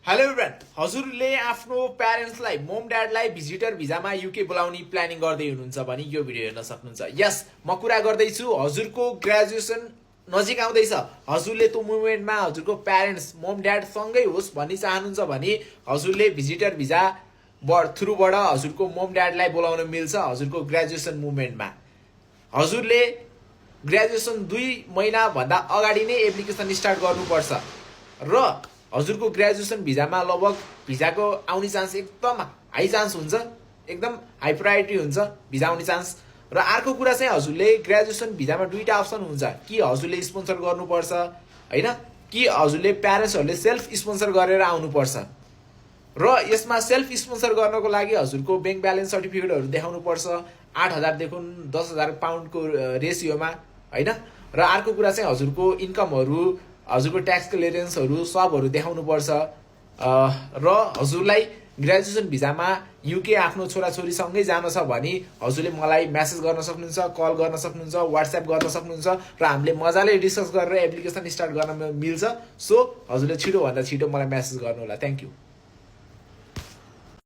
Hello everyone, हजुरले आफ्नो प्यारेन्ट्सलाई मोम ड्याडलाई भिजिटर भिजामा युके बोलाउने प्लानिङ गर्दै हुनुहुन्छ भने यो भिडियो हेर्न सक्नुहुन्छ। यस, म कुरा गर्दैछु हजुरको ग्रेजुएसन नजिक आउँदैछ। हजुरले त्यो मुभमेन्टमा हजुरको प्यारेन्ट्स मोम ड्याड सँगै होस् भन्ने चाहनुहुन्छ भने हजुरले भिजिटर भिजा थ्रुबाट हजुरको मोम ड्याडलाई बोलाउन मिल्छ। हजुरको ग्रेजुएसन मुभमेन्टमा हजुरले ग्रेजुएसन 2 महिनाभन्दा अगाडि नै एप्लिकेसन स्टार्ट गर्नुपर्छ र हजुरको ग्रेजुएसन भिजामा लगभग भिजाको आउने चान्स एकदम हाई चान्स हुन्छ, एकदम हाई प्रायोरिटी हुन्छ भिजा आउने चान्स। र अर्को कुरा चाहिँ हजुरले ग्रेजुएसन भिजामा दुईटा अप्सन हुन्छ, कि हजुरले स्पोन्सर गर्नुपर्छ हैन, कि हजुरले प्यारेन्ट्सहरूले सेल्फ स्पोन्सर गरेर आउनुपर्छ। र यसमा सेल्फ स्पोन्सर गर्नको लागि हजुरको ब्याङ्क ब्यालेन्स सर्टिफिकेटहरू देखाउनुपर्छ 8,000 देखि 10,000 पाउन्डको रेसियोमा हैन। र अर्को कुरा चाहिँ हजुरको इन्कमहरू, हजुरको ट्याक्स क्लियरेन्सहरू सबहरू देखाउनुपर्छ। र हजुरलाई ग्रेजुएसन भिजामा युके आफ्नो छोराछोरीसँगै जान छ भने हजुरले मलाई मेसेज गर्न सक्नुहुन्छ, कल गर्न सक्नुहुन्छ, व्हाट्सएप गर्न सक्नुहुन्छ र हामीले मजाले डिस्कस गरेर एप्लिकेसन स्टार्ट गर्न मिल्छ। सो हजुरले छिटोभन्दा छिटो मलाई मेसेज गर्नु होला। Thank you.